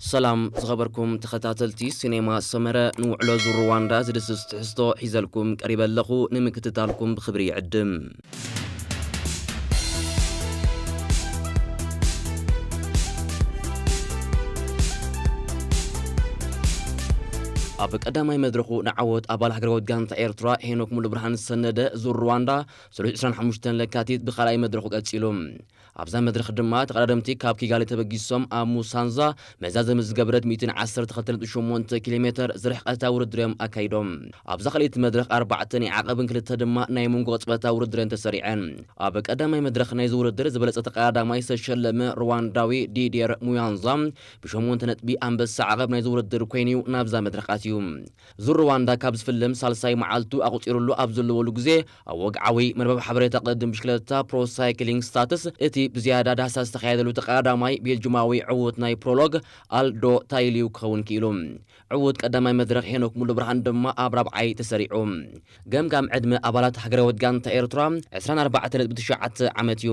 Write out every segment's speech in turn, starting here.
ሰላም ዝኸበርኩም ተኸታተልቲ ሲኔማ ሰመረ፣ ንውዕሎ ዙር ሩዋንዳ ዝድስስ ትሕዝቶ ሒዘልኩም ቀሪበ ኣለኹ። ንምክትታልኩም ብኽብሪ ይዕድም። ኣብ ቀዳማይ መድረኹ ንዓወት ኣባል ሃገራዊት ጋንታ ኤርትራ ሄኖክ ሙሉ ብርሃን ዝሰነደ ዙር ሩዋንዳ፣ ሰሉስ ዕስራን ሓሙሽተን ለካቲት ብኻልኣይ መድረኹ ቀጺሉ። ኣብዛ መድረኽ ድማ ተቐዳደምቲ ካብ ኪጋሊ ተበጊሶም ኣብ ሙሳንዛ መዛዘሚ ዝገበረት ሚእትን ዓሰርተ ክልተ ነጥቢ ሸሞንተ ኪሎ ሜተር ዝርሕቀታ ውድድር እዮም ኣካይዶም። ኣብዛ ካልኣይቲ መድረኽ ኣርባዕተ ናይ ዓቐብን ክልተ ድማ ናይ መንጎ ቅጽበታ ውድድር እየን ተሰሪዐን። ኣብ ቀዳማይ መድረኽ ናይዚ ውድድር ዝበለጸ ተቐዳዳማይ ዝተሸለመ ሩዋንዳዊ ዲድየር ሙያንዛ ብሸሞንተ ነጥቢ ኣንበሳ ዓቐብ ናይዚ ውድድር ኮይኑ'ዩ ናብዛ መድረኽ ኣትዩ። ዙር ሩዋንዳ ካብ ዝፍለም ሳልሳይ መዓልቱ ኣቑጺሩሉ ኣብ ዘለወሉ ግዜ፣ ኣብ ወግዓዊ መርበብ ሓበሬታ ቅድድም ብሽክለታ ፕሮ ሳይክሊንግ ስታትስ፣ እቲ ብዝያዳ ዳህሳስ ዝተኻየደሉ ተቐዳዳማይ ቤልጅማዊ ዕዉት ናይ ፕሮሎግ ኣልዶ ታይልዩ ክኸውን ክኢሉ። ዕዉት ቀዳማይ መድረኽ ሄኖክ ሙሉ ብርሃን ድማ ኣብ ራብዓይ ተሰሪዑ። ገምጋም ዕድመ ኣባላት ሃገራዊት ጋንታ ኤርትራ ዕስራን ኣርባዕተን ነጥቢ ትሽዓተ ዓመት እዩ።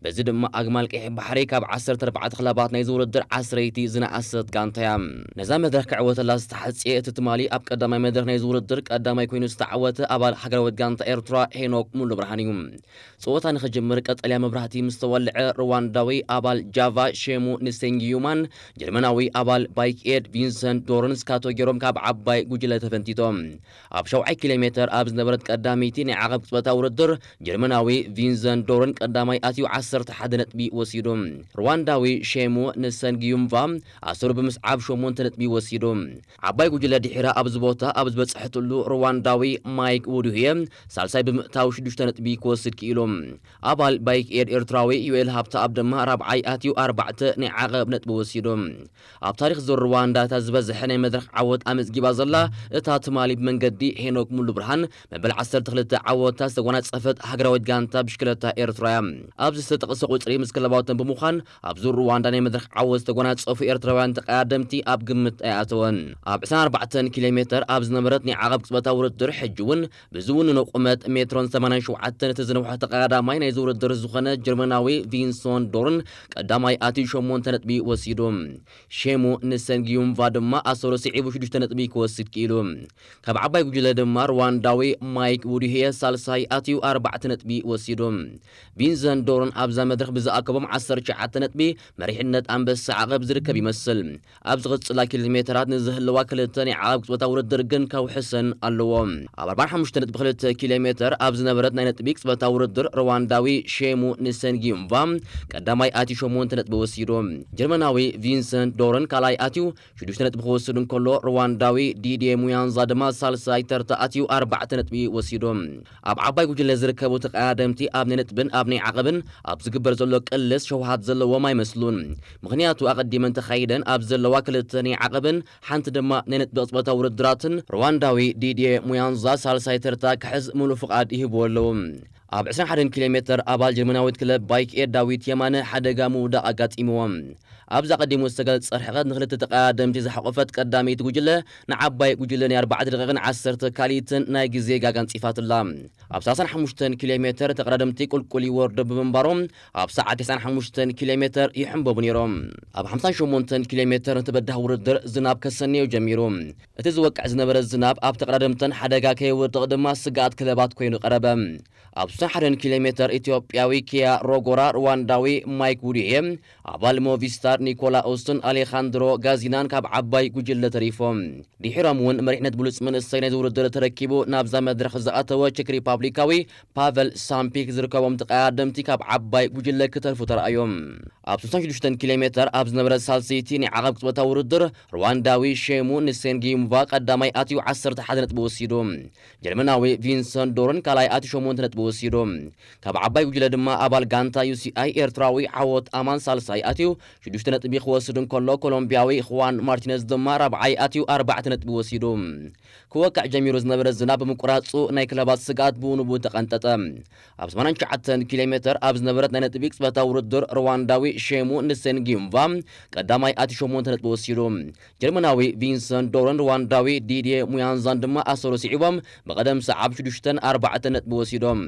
በዚ ድማ ኣግማል ቀይሕ ባሕሪ ካብ ዓሰርተ ኣርባዕተ ክለባት ናይዚ ውድድር ዓስረይቲ ዝነኣሰት ጋንታ እያ። ነዛ መድረኽ ክዕወተላ ዝተሓጽየ እቲ ትማሊ ኣብ ቀዳማይ መድረኽ ናይዚ ውድድር ቀዳማይ ኮይኑ ዝተዓወተ ኣባል ሃገራዊት ጋንታ ኤርትራ ሄኖክ ሙሉ ብርሃን እዩ። ጸወታ ንኽጅምር ቀጠልያ መብራህቲ ምስ ተወልዐ፣ ሩዋንዳዊ ኣባል ጃቫ ሼሙ ንሴንጊዩማን ጀርመናዊ ኣባል ባይክ ኤድ ቪንሰንት ዶርን ስካቶ ገይሮም ካብ ዓባይ ጉጅለ ተፈንቲቶም። ኣብ ሸውዓይ ኪሎ ሜተር ኣብ ዝነበረት ቀዳመይቲ ናይ ዓቐብ ቅጽበታ ውድድር፣ ጀርመናዊ ቪንሰንት ዶርን ቀዳማይ ኣትዩ ዓሰርተ ሓደ ነጥቢ ወሲዱ። ሩዋንዳዊ ሼሙ ንሰንጊዩምቫ ኣሰሩ ብምስዓብ ሸሞንተ ነጥቢ ወሲዱ። ዓባይ ጉጅለ ድሒራ ኣብዚ ቦታ ኣብ ዝበጽሐትሉ፣ ሩዋንዳዊ ማይክ ውዱህየ ሳልሳይ ብምእታው ሽዱሽተ ነጥቢ ክወስድ ክኢሉ። ኣባል ባይክ ኤድ ኤርትራዊ ዩኤል ሃብተኣብ ድማ ራብዓይ ኣትዩ ኣርባዕተ ናይ ዓቐብ ነጥቢ ወሲዱ። ኣብ ታሪኽ ዙር ሩዋንዳ እታ ዝበዝሐ ናይ መድረኽ ዓወት ኣመዝጊባ ዘላ እታ ትማሊ ብመንገዲ ሄኖክ ሙሉ ብርሃን መበል ዓሰርተ ክልተ ዓወታ ዝተጎናጸፈት ሃገራዊት ጋንታ ብሽክለታ ኤርትራ እያ። ኣብዚ ዝተጠቕሰ ቁጽሪ ምስ ክለባውተን ብምዃን ኣብ ዙር ሩዋንዳ ናይ መድረኽ ዓወት ዝተጎናጸፉ ኤርትራውያን ተቐዳደምቲ ኣብ ግምት ኣይኣተወን። ኣብ ዕስራን ኣርባዕተን ኪሎ ሜተር ኣብ ዝነበረት ናይ ዓቐብ ቅጽበታ ውድድር ሕጂ እውን ብዝውንኖ ቁመት ሜትሮን ሰማንያን ሸውዓተን እቲ ዝነውሐ ተቐዳዳማይ ናይዚ ውድድር ዝኾነ ጀርመናዊ ቪንሶን ዶርን ቀዳማይ ኣትዩ ሸሞንተ ነጥቢ ወሲዱ። ሼሙ ንሰንጊዩምቫ ድማ ኣሰሩ ስዒቡ ሽዱሽተ ነጥቢ ክወስድ ክኢሉ። ካብ ዓባይ ጉጅለ ድማ ሩዋንዳዊ ማይክ ውዱሄ ሳልሳይ ኣትዩ ኣርባዕተ ነጥቢ ወሲዱ። ቪንሰንት ዶርን ኣብዛ መድረኽ ብዝኣከቦም ዓሰርተ ትሽዓተ ነጥቢ መሪሕነት ኣንበሳ ዓቐብ ዝርከብ ይመስል። ኣብ ዝቕጽላ ኪሎ ሜተራት ንዝህልዋ ክልተ ናይ ዓቐብ ቅጽበታ ውድድር ግን ከውሕሰን ኣለዎ። ኣብ ኣርባዓን ሓሙሽተ ነጥቢ ክልተ ኪሎ ሜተር ኣብ ዝነበረት ናይ ነጥቢ ቅጽበታ ውድድር፣ ሩዋንዳዊ ሼሙ ንሰንጊዩምቫ ቀዳማይ ኣትዩ ሸሞንተ ነጥቢ ወሲዱ። ጀርመናዊ ቪንሰንት ዶረን ካልኣይ ኣትዩ ሽዱሽተ ነጥቢ ክወስድ እንከሎ፣ ሩዋንዳዊ ዲድየ ሙያንዛ ድማ ሳልሳይ ተርታ ኣትዩ ኣርባዕተ ነጥቢ ወሲዱ። ኣብ ዓባይ ጉጅለ ዝርከቡ ተቐዳደምቲ ኣብ ናይ ነጥብን ኣብ ናይ ዓቐብን ኣብ ዝግበር ዘሎ ቅልስ ሸውሃት ዘለዎም ኣይመስሉን። ምኽንያቱ ኣቐዲመን ተኻይደን ኣብ ዘለዋ ክልተ ናይ ዓቐብን ሓንቲ ድማ ናይ ነጥቢ ቅጽበታ ውድድራትን ሩዋንዳዊ ዲድየ ሙያንዛ ሳልሳይ ተርታ ክሕዝ ሙሉእ ፍቓድ ይህብዎ ኣለዉ። ኣብ ዕስራን ሓደን ኪሎ ሜተር ኣባል ጀርመናዊት ክለብ ባይክ ኤድ ዳዊት የማነ ሓደጋ ምውዳቕ ኣጋጢምዎ። ኣብዚ ኣቐዲሙ ዝተገልጸ ርሕቐት ንክልተ ተቐዳደምቲ ዝሓቖፈት ቀዳመይቲ ጉጅለ ንዓባይ ጉጅለ ናይ ኣርባዕተ ደቂቕን ዓሰርተ ካልኢትን ናይ ግዜ ጋጋ ኣንጺፋትላ። ኣብ ሰላሳን ሓሙሽተን ኪሎ ሜተር ተቐዳደምቲ ቁልቁል ይወርዱ ብምንባሮም፣ ኣብ ሰዓት ተስዓን ሓሙሽተን ኪሎ ሜተር ይሕንበቡ ነይሮም። ኣብ ሓምሳን ሸሞንተን ኪሎ ሜተር እቲ በዳህ ውድድር ዝናብ ከሰንዮ ጀሚሩ። እቲ ዝወቅዕ ዝነበረ ዝናብ ኣብ ተቐዳደምተን ሓደጋ ከየውድቕ ድማ ስግኣት ክለባት ኮይኑ ቀረበ። ኣብ ስሳን ሓደን ኪሎ ሜተር ኢትዮጵያዊ ኪያ ሮጎራ፣ ሩዋንዳዊ ማይክ ውዱሄ፣ ኣባል ሞቪስታር ኒኮላ ኦስትን ኣሌኻንድሮ ጋዚናን ካብ ዓባይ ጉጅለ ተሪፎም። ድሒሮም እውን መሪሕነት ብሉጽ መንእሰይ ናይዚ ውድድር ተረኪቡ ናብዛ መድረኽ ዝኣተወ ቸክ ሪፓብሊካዊ ፓቨል ሳምፒክ ዝርከቦም ተቐዳደምቲ ካብ ዓባይ ጉጅለ ክተርፉ ተራእዮም። ኣብ ስሳን ሽዱሽተን ኪሎ ሜተር ኣብ ዝነበረ ሳልሰይቲ ናይ ዓቐብ ቅጽበታዊ ውድድር፣ ሩዋንዳዊ ሼሙ ንሴንጊዩምቫ ቀዳማይ ኣትዩ ዓሰርተ ሓደ ነጥቢ ወሲዱ። ጀርመናዊ ቪንሰንት ዶርን ካልኣይ ኣትዩ ሸሞንተ ነጥቢ ወሲዱ። ካብ ዓባይ ጉጅለ ድማ ኣባል ጋንታ ዩ ሲ ኣይ ኤርትራዊ ዓወት ኣማን ሳልሳይ ኣትዩ ሽዱሽተ ነጥቢ ክወስድ እንከሎ፣ ኮሎምቢያዊ ኹዋን ማርቲነዝ ድማ ራብዓይ ኣትዩ ኣርባዕተ ነጥቢ ወሲዱ። ክወቅዕ ጀሚሩ ዝነበረ ዝናብ ብምቁራጹ ናይ ክለባት ስግኣት ብኡ ንብኡ ተቐንጠጠ። ኣብ ሰማንያን ትሽዓተን ኪሎ ሜተር ኣብ ዝነበረት ናይ ነጥቢ ቅጽበታዊ ውድድር፣ ሩዋንዳዊ ሼሙ ንሴንጊዩምቫ ቀዳማይ ኣትዩ ሸሞንተ ነጥቢ ወሲዱ። ጀርመናዊ ቪንሰንት ዶረን ሩዋንዳዊ ዲድየ ሙያንዛን ድማ ኣሰሩ ስዒቦም ብቐደም ሰዓብ ሽዱሽተን ኣርባዕተን ነጥቢ ወሲዶም።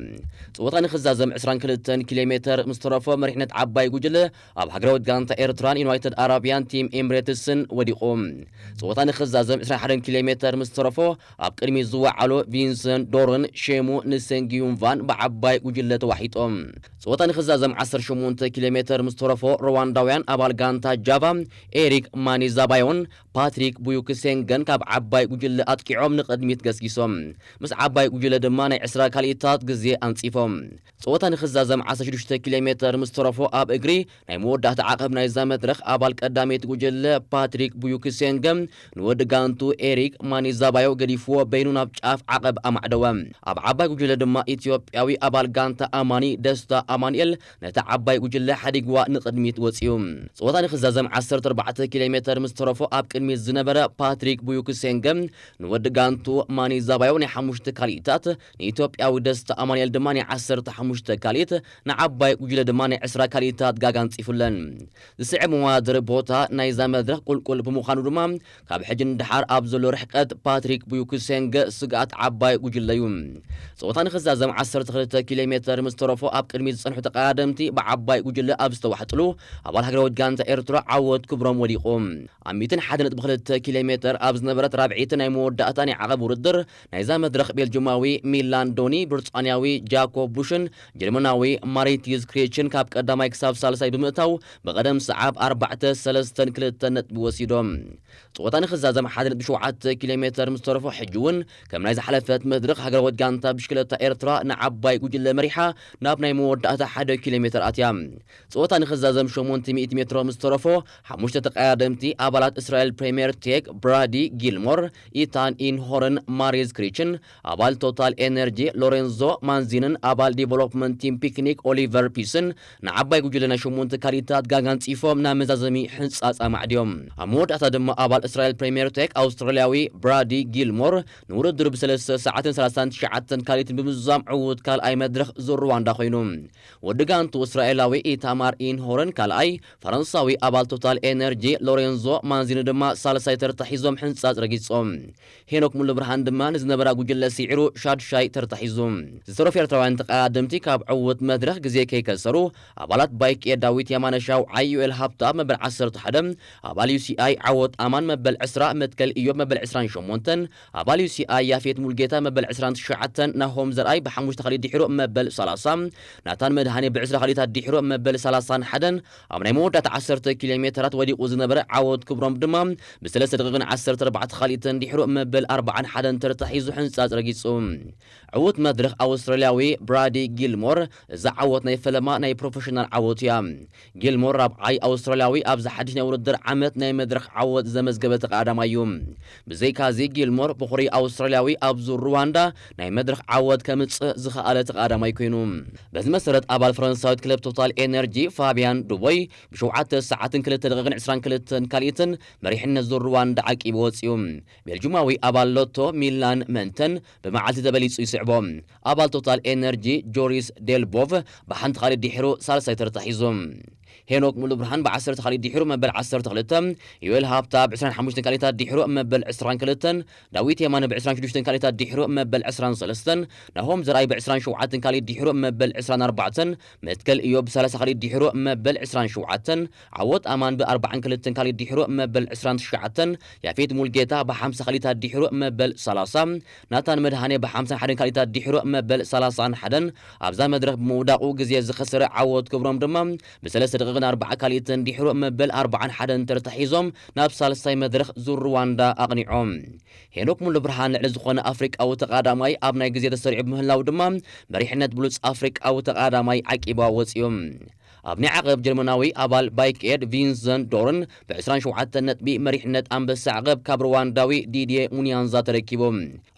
ጸወታ ንኽዛዘም ዕስራን ክልተን ኪሎ ሜተር ምስ ተረፎ መሪሕነት ዓባይ ጉጅለ ኣብ ሃገራዊት ጋንታ ኤርትራን ዩናይትድ ኣረቢያን ቲም ኤምሬትስን ወዲቑ። ጸወታ ንኽዛዘም ዕስራን ሓደን ኪሎ ሜተር ምስ ተረፎ ኣብ ቅድሚት ዝወዓሉ ቪንሰንት ዶርን ሼሙ ንሰንጊዩንቫን ብዓባይ ጉጅለ ተዋሒጦም። ጸወታ ንኽዛዘም ዓሰርተ ሸሞንተ ኪሎ ሜተር ምስ ተረፎ ሩዋንዳውያን ኣባል ጋንታ ጃቫ ኤሪክ ማኒዛባዮን ፓትሪክ ቡዩክሴንገን ካብ ዓባይ ጉጅለ ኣጥቂዖም ንቕድሚት ገስጊሶም። ምስ ዓባይ ጉጅለ ድማ ናይ ዕስራ ካልኢታት ግዜ ኣንጺፎም። ጸወታ ንኽዛዘም ዓሰርተ ሽዱሽተ ኪሎ ሜተር ምስ ተረፎ ኣብ እግሪ ናይ መወዳእታ ዓቐብ ናይዛ መድረኽ ኣባል ቀዳመይቲ ጉጅለ ፓትሪክ ቡዩክሴንገ ንወዲ ጋንቱ ኤሪክ ማኒዛባዮ ገዲፍዎ በይኑ ናብ ጫፍ ዓቐብ ኣማዕደወ። ኣብ ዓባይ ጉጅለ ድማ ኢትዮጵያዊ ኣባል ጋንታ ኣማኒ ደስታ ኣማኑኤል ነታ ዓባይ ጉጅለ ሓዲግዋ ንቕድሚት ወጺኡ። ጸወታ ንኽዛዘም ዓሰርተ ኣርባዕተ ኪሎ ሜተር ምስ ተረፎ ኣብ ቅድሚት ዝነበረ ፓትሪክ ቡዩክሴንገ ንወዲ ጋንቱ ማኒዛባዮ ናይ ሓሙሽተ ካልኢታት፣ ንኢትዮጵያዊ ደስታ ኣማኑኤል ድማ ናይ ዓሰርተ ሓሙሽተ ካልኢት፣ ንዓባይ ጉጅለ ድማ ናይ ዕስራ ካልኢታት ጋጋ ኣንጺፉለን። ዝስዕብ መወዳደሪ ቦታ ናይዛ መድረኽ ቁልቁል ብምዃኑ ድማ ካብ ሕጂ ንደሓር ኣብ ዘሎ ርሕቀት ፓትሪክ ቡዩክሴንገ ስግኣት ዓባይ ጉጅለ እዩ። ጸወታ ንኽዛዘም ዓሰርተ ክልተ ኪሎ ሜተር ምስ ተረፎ ኣብ ቅድሚት ዝጸንሑ ተቐዳደምቲ ብዓባይ ጉጅለ ኣብ ዝተዋሕጥሉ ኣባል ሃገራዊት ጋንታ ኤርትራ ዓወት ክብሮም ወዲቑ። ኣብ ሚእትን ሓደን ነጥቢ ክልተ ኪሎ ሜተር ኣብ ዝነበረት ራብዐይቲ ናይ መወዳእታ ናይ ዓቐብ ውድድር ናይዛ መድረኽ ቤልጅማዊ ሚላን ዶኒ፣ ብሪጣንያዊ ጃኮብ ቡሽን ጀርመናዊ ማሪቲዝ ክሬችን ካብ ቀዳማይ ክሳብ ሳልሳይ ብምእታው ብቐደም ሰዓብ ኣርባዕተ ሰለስተን ክልተን ነጥቢ ወሲዶም። ጸወታ ንኽዛዘም ሓደ ነጥቢ ሸውዓተ ኪሎ ሜተር ምስ ተረፎ ሕጂ እውን ከም ናይ ዝሓለፈት መድረኽ ሃገራዊት ጋንታ ብሽክለታ ኤርትራ ንዓባይ ጉጅለ መሪሓ ናብ ናይ መወዳእታ ሓደ ኪሎ ሜተር ኣትያ። ጸወታ ንኽዛዘም ሸሞንተ ሚእቲ ሜትሮ ምስ ተረፎ ሓሙሽተ ተቐዳደምቲ ኣባላት እስራኤል ፕሪምየር ቴክ ብራዲ ጊልሞር፣ ኢታን ኢንሆርን ማሪዝ ክሪችን ኣባል ቶታል ኤነርጂ ሎሬንዞ ማንዚንን ኣባል ዲቨሎፕመንት ቲም ፒክኒክ ኦሊቨር ፒስን ንዓባይ ጉጅለ ናይ ሸሞንተ ካልኢታት ጋጋ ኣንጺፎም ናብ መዛዘሚ ሕንጻጽ ኣማዕድዮም። ኣብ መወዳእታ ድማ ኣባል እስራኤል ፕሪምየር ቴክ ኣውስትራልያዊ ብራዲ ጊልሞር ንውድድሩ ብሰለስተ ሰዓትን ሰላሳን ትሽዓተን ካልኢትን ብምዝዛም ዕዉት ካልኣይ መድረኽ ዙር ሩዋንዳ ኮይኑ። ወዲ ጋንቱ እስራኤላዊ ኢታማር ኢንሆርን ካልኣይ፣ ፈረንሳዊ ኣባል ቶታል ኤነርጂ ሎሬንዞ ማንዚኒ ድማ ሳልሳይ ተርታ ሒዞም ሕንጻጽ ረጊጾም። ሄኖክ ሙሉ ብርሃን ድማ ንዝነበራ ጉጅለ ስዒሩ ሻድሻይ ተርታ ሒዙ። ዝተረፉ ኤርትራውያን ተቐዳደምቲ ካብ ዕዉት መድረኽ ግዜ ከይከሰሩ ኣባላት ባይክ ኤር ዳዊት የማነ ሻውዓይ፣ ዩኤል ሃብታ መበል ዓሰርተ ሓደ፣ ኣባል ዩ ሲ ኣይ ዓወት ኣማን መበል ዕስራ፣ መትከል ኢዮብ መበል ዕስራን ሸሞንተን፣ ኣባል ዩ ሲ ኣይ ያፌት ሙልጌታ መበል ዕስራን ትሽዓተን፣ ናሆም ዘርኣይ ብሓሙሽተ ካልኢት ድሒሩ መበል ሰላሳ፣ ናታን መድሃኔ ብዕስራ ካልኢታት ድሒሩ መበል ሰላሳን ሓደን፣ ኣብ ናይ መወዳእታ ዓሰርተ ኪሎ ሜተራት ወዲቑ ዝነበረ ዓወት ክብሮም ድማ ብሰለስተ ደቂቕን ዓሰርተ ኣርባዕተ ካልኢትን ድሒሩ መበል ኣርባዓን ሓደን ተርታ ሒዙ ሕንጻጽ ረጊጹ። ዕዉት መድረኽ ኣውስትራልያዊ ብራዲ ጊልሞር፣ እዛ ዓወት ናይ ፈለማ ናይ ፕሮፌሽናል ዓወት እያ። ጊልሞር ራብዓይ ኣውስትራልያዊ ኣብዚ ሓድሽ ናይ ውድድር ዓመት ናይ መድረኽ ዓወት ዘመዝገበ ተቐዳዳማይ እዩ። ብዘይካዚ ጊልሞር በኹሪ ኣውስትራልያዊ ኣብ ዙር ሩዋንዳ ናይ መድረኽ ዓወት ከምጽእ ዝኸኣለ ተቐዳዳማይ ኮይኑ። በዚ መሰረት ኣባል ፈረንሳዊት ክለብ ቶታል ኤነርጂ ፋቢያን ዱቦይ ብሸውዓተ ሰዓትን ክልተ ደቂቕን ዕስራን ክልተን ካልኢትን መሪሕነት ዙር ሩዋንዳ ዓቂቡ ወጺኡ። ቤልጁማዊ ኣባል ሎቶ ሚላን መንተን ብመዓልቲ ተበሊጹ ይስዕቦ። ኣባል ቶታል ኤነርጂ ጆሪስ ዴልቦቭ ብሓንቲ ካልኢት ድሒሩ ሳልሳይ ተርታ ሒዙ። ሄኖክ ሙሉ ብርሃን ብዓሰርተ ካልኢት ድሒሩ መበል ዓሰርተ ክልተ፣ ዮኤል ሃብታ ብዕስራን ሓሙሽተን ካልኢታት ድሒሩ መበል ዕስራን ክልተን፣ ዳዊት የማነ ብዕስራን ሽዱሽተን ካልኢታት ድሒሩ መበል ዕስራን ሰለስተን፣ ናሆም ዘርኣይ ብዕስራን ሸውዓተን ካልኢት ድሒሩ መበል ዕስራን ኣርባዕተን፣ መትከል ኢዮብ ብሰላሳ ካልኢት ድሒሩ መበል ዕስራን ሸውዓተን፣ ዓወት ኣማን ብኣርባዓን ክልተን ካልኢት ድሒሩ መበል ዕስራን ትሽዓተን፣ ያፌት ሙልጌታ ብሓምሳ ካልኢታት ድሒሩ መበል ሰላሳ፣ ናታን መድሃኔ ብሓምሳን ሓደን ካልኢታት ድሒሩ መበል ሰላሳን ሓደን ኣብዛ መድረኽ ብምውዳቑ ግዜ ዝኸሰረ ዓወት ክብሮም ድማ ብሰለስተ ደቂቕን ኣርባዓ ካልኢትን ድሒሩ መበል ኣርባዓን ሓደን ተርታ ሒዞም ናብ ሳልሳይ መድረኽ ዙር ሩዋንዳ ኣቕኒዖም። ሄኖክ ሙሉ ብርሃን ልዕሊ ዝኾነ ኣፍሪቃዊ ተቐዳማይ ኣብ ናይ ግዜ ተሰሪዑ ብምህላው ድማ መሪሕነት ብሉጽ ኣፍሪቃዊ ተቐዳማይ ዓቂባ ወጺኡ። ኣብ ናይ ዓቐብ ጀርመናዊ ኣባል ባይክ ኤድ ቪንሰንት ዶርን ብዕስራን ሸውዓተን ነጥቢ መሪሕነት ኣንበሳ ዓቐብ ካብ ሩዋንዳዊ ዲድየ ሙንያንዛ ተረኪቡ።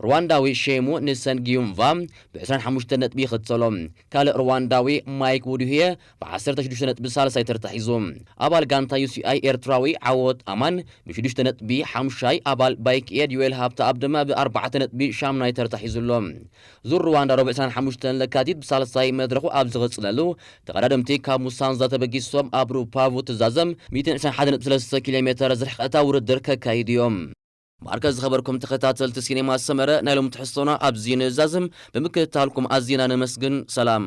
ሩዋንዳዊ ሼሙ ንሰን ጊዩምቫ ብዕስራን ሓሙሽተን ነጥቢ ይኽተሎ። ካልእ ሩዋንዳዊ ማይክ ውድህየ ብዓሰርተ ሽዱሽተ ነጥቢ ሳልሳይ ተርታ ሒዙ። ኣባል ጋንታ ዩ ሲ ኣይ ኤርትራዊ ዓወት ኣማን ብሽዱሽተ ነጥቢ ሓሙሻይ፣ ኣባል ባይክ ኤድ ዩኤል ሃብተኣብ ድማ ብኣርባዕተ ነጥቢ ሻምናይ ተርታ ሒዙ ኣሎ። ዙር ሩዋንዳ ረቡዕ ዕስራን ሓሙሽተን ለካቲት ብሳልሳይ መድረኹ ኣብ ዝቕጽለሉ፣ ተቐዳደምቲ ካብ ሙሳንዛ ተበጊሶም ኣብ ሩፓቩ ትዛዘም ሚእትን ዕስራን ሓደን ነጥቢ ሰለስተ ኪሎ ሜተር ዝርሕቐታ ውድድር ከካይዱ እዮም። ማርከ ዝኸበርኩም ተኸታተልቲ ሲኔማ ሰመረ፣ ናይ ሎም ትሕዝቶና ኣብዚ ንዛዝም። ብምክትታልኩም ኣዚና ነመስግን። ሰላም።